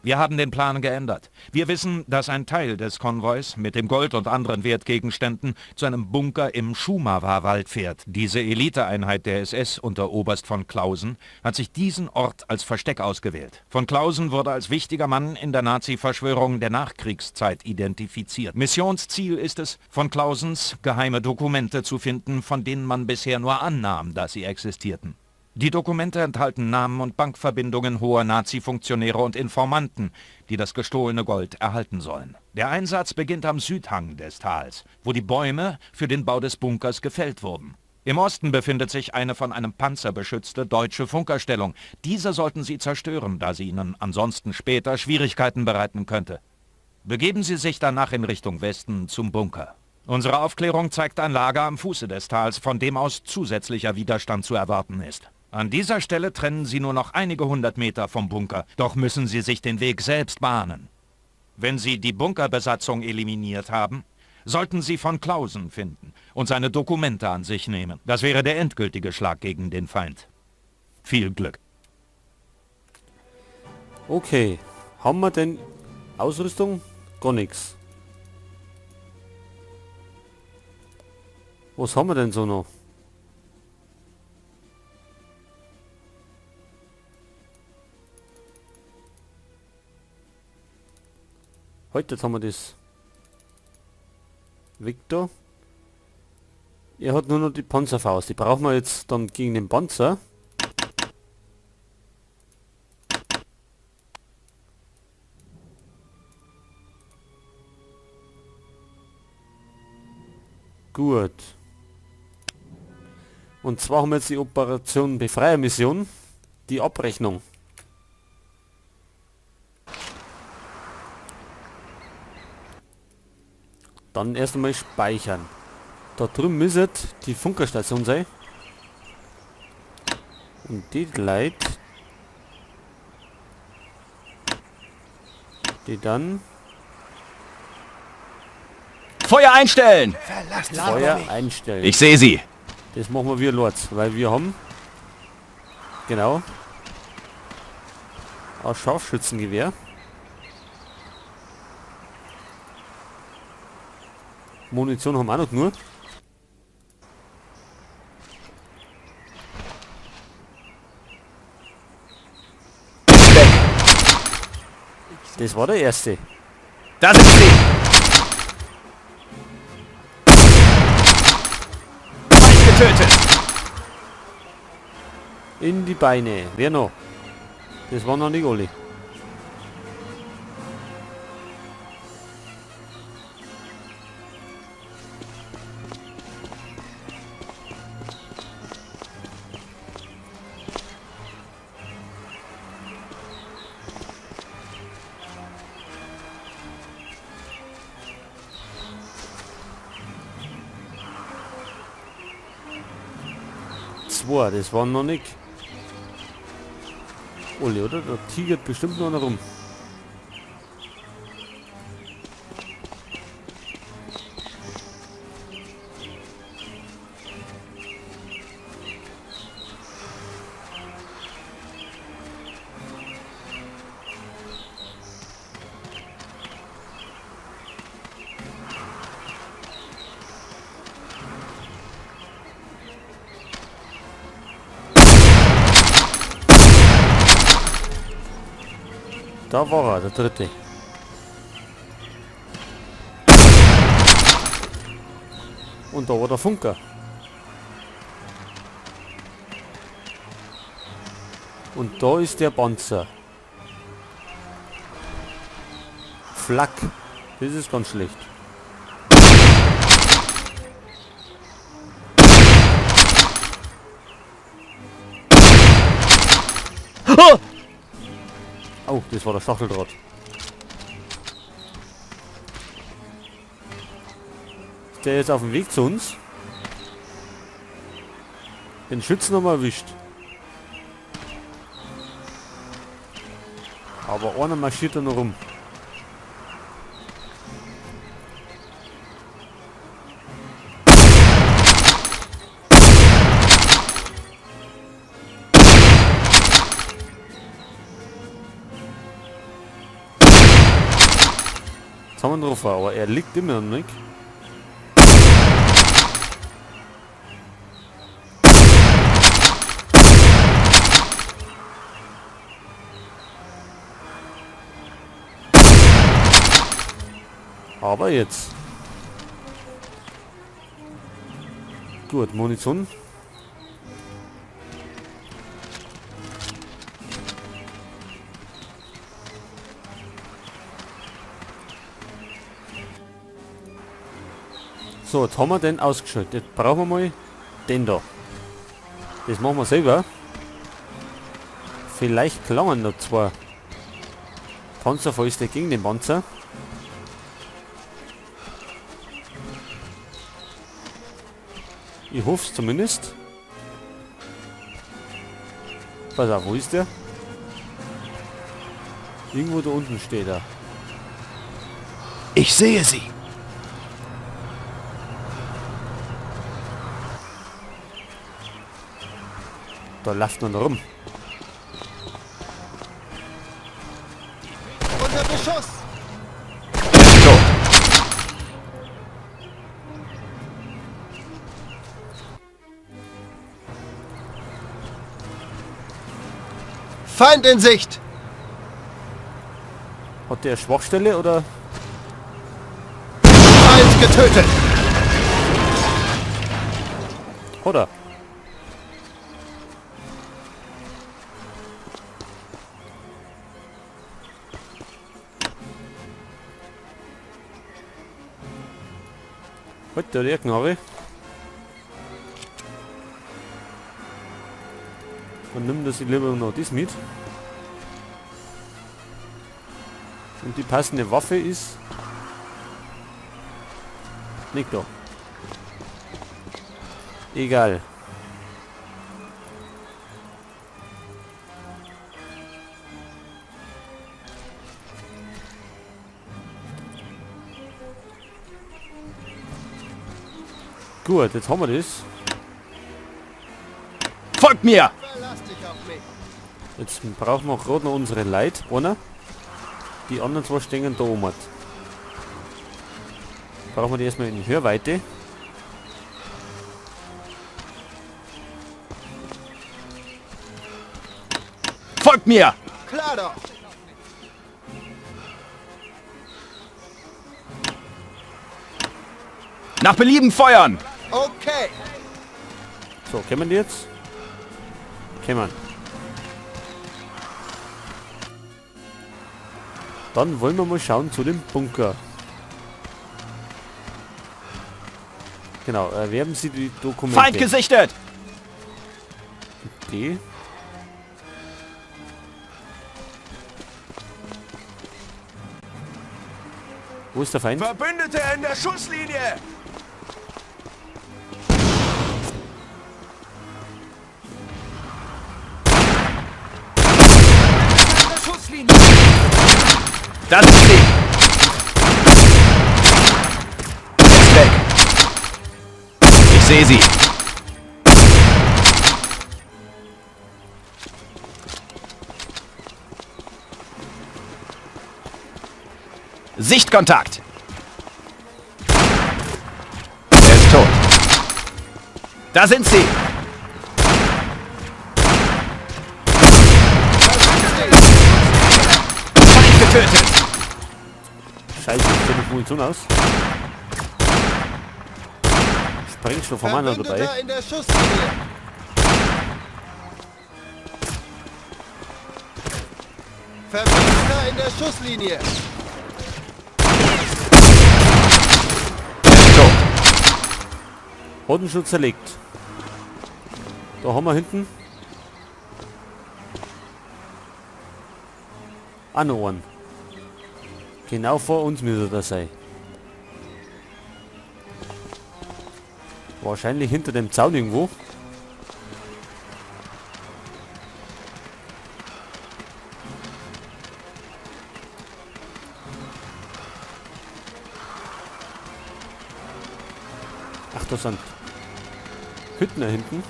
Wir haben den Plan geändert. Wir wissen, dass ein Teil des Konvois mit dem Gold und anderen Wertgegenständen zu einem Bunker im Schumawa-Wald fährt. Diese Eliteeinheit der SS unter Oberst von Clausen hat sich diesen Ort als Versteck ausgewählt. Von Clausen wurde als wichtiger Mann in der Nazi-Verschwörung der Nachkriegszeit identifiziert. Missionsziel ist es, von Clausens geheime Dokumente zu finden, von denen man bisher nur annahm, dass sie existierten. Die Dokumente enthalten Namen und Bankverbindungen hoher Nazi-Funktionäre und Informanten, die das gestohlene Gold erhalten sollen. Der Einsatz beginnt am Südhang des Tals, wo die Bäume für den Bau des Bunkers gefällt wurden. Im Osten befindet sich eine von einem Panzer beschützte deutsche Funkerstellung. Diese sollten Sie zerstören, da sie Ihnen ansonsten später Schwierigkeiten bereiten könnte. Begeben Sie sich danach in Richtung Westen zum Bunker. Unsere Aufklärung zeigt ein Lager am Fuße des Tals, von dem aus zusätzlicher Widerstand zu erwarten ist. An dieser Stelle trennen Sie nur noch einige hundert Meter vom Bunker, doch müssen Sie sich den Weg selbst bahnen. Wenn Sie die Bunkerbesatzung eliminiert haben, sollten Sie von Clausen finden und seine Dokumente an sich nehmen. Das wäre der endgültige Schlag gegen den Feind. Viel Glück. Okay, haben wir denn Ausrüstung? Gar nichts. Was haben wir denn so noch? Heute jetzt haben wir das. Victor. Er hat nur noch die Panzerfaust. Die brauchen wir jetzt dann gegen den Panzer. Gut. Und zwar haben wir jetzt die Operation Befreiermission. Die Abrechnung. Dann erst einmal speichern. Da drüben müsste die Funkerstation sein. Und die Leute, die dann Feuer einstellen! Feuer einstellen. Ich sehe sie. Das machen wir Lords, weil wir haben genau ein Scharfschützengewehr. Munition haben wir auch noch nur. Das war der erste. Da sind sie! Feind getötet! In die Beine. Wer noch? Das war noch nicht alle. Zwei, das waren noch nicht alle, oder? Da tigert bestimmt noch einer rum. Da war er, der dritte. Und da war der Funker. Und da ist der Panzer. Flak. Das ist ganz schlecht. Oh! Oh, das war der Stacheldraht. Ist der jetzt auf dem Weg zu uns? Den Schützen haben wir erwischt. Aber einer marschiert da noch rum. Jetzt haben wir ihn drauf, aber er liegt immer noch nicht. Aber jetzt. Gut, Munition. So, jetzt haben wir den ausgeschaltet. Jetzt brauchen wir mal den da. Das machen wir selber. Vielleicht klangen noch zwei Panzerfäuste gegen den Panzer. Ich hoffe es zumindest. Pass auf, wo ist der? Irgendwo da unten steht er. Ich sehe sie. Da läuft man rum. Unter Beschuss! Tot. Feind in Sicht! Hat der Schwachstelle oder? Feind getötet! Oder? Heute der Knarre. Und nimm das lieber noch das mit. Und die passende Waffe ist nicht da. Egal. Gut, jetzt haben wir das. Folgt mir! Jetzt brauchen wir gerade noch unsere Leute, oder? Die anderen zwei stehen da oben. Brauchen wir die erstmal in Hörweite. Folgt mir! Klar doch! Nach Belieben feuern! Okay! So, kennen wir die jetzt? Kennen wir. Dann wollen wir mal schauen zu dem Bunker. Genau, erwerben Sie die Dokumente. Feind gesichtet! D. Wo ist der Feind? Verbündete in der Schusslinie! Das ist sie! Ist weg! Ich sehe sie! Sichtkontakt! Er ist tot. Da sind sie! Feind getötet! Scheiße, ich kenne die Munition aus. Sprengstoff haben wir noch dabei. In der Schusslinie. Verbündeter in der Schusslinie. Bodenschutz zerlegt. Da haben wir hinten auch noch einen. Genau vor uns müsste das sein. Wahrscheinlich hinter dem Zaun irgendwo. Ach, das sind Hütten da hinten.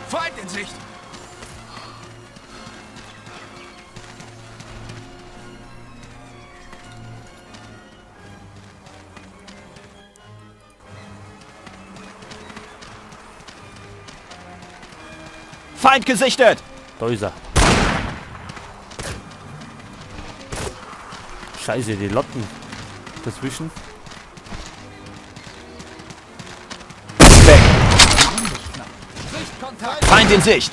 Feind in Sicht! Feind gesichtet! Da ist er. Scheiße, die Lotten dazwischen. Weg! Feind in Sicht!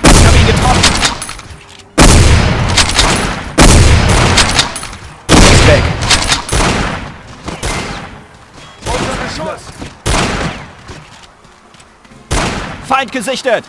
Ich habe ihn getroffen! Ist weg! Unter Beschuss! Feind gesichtet!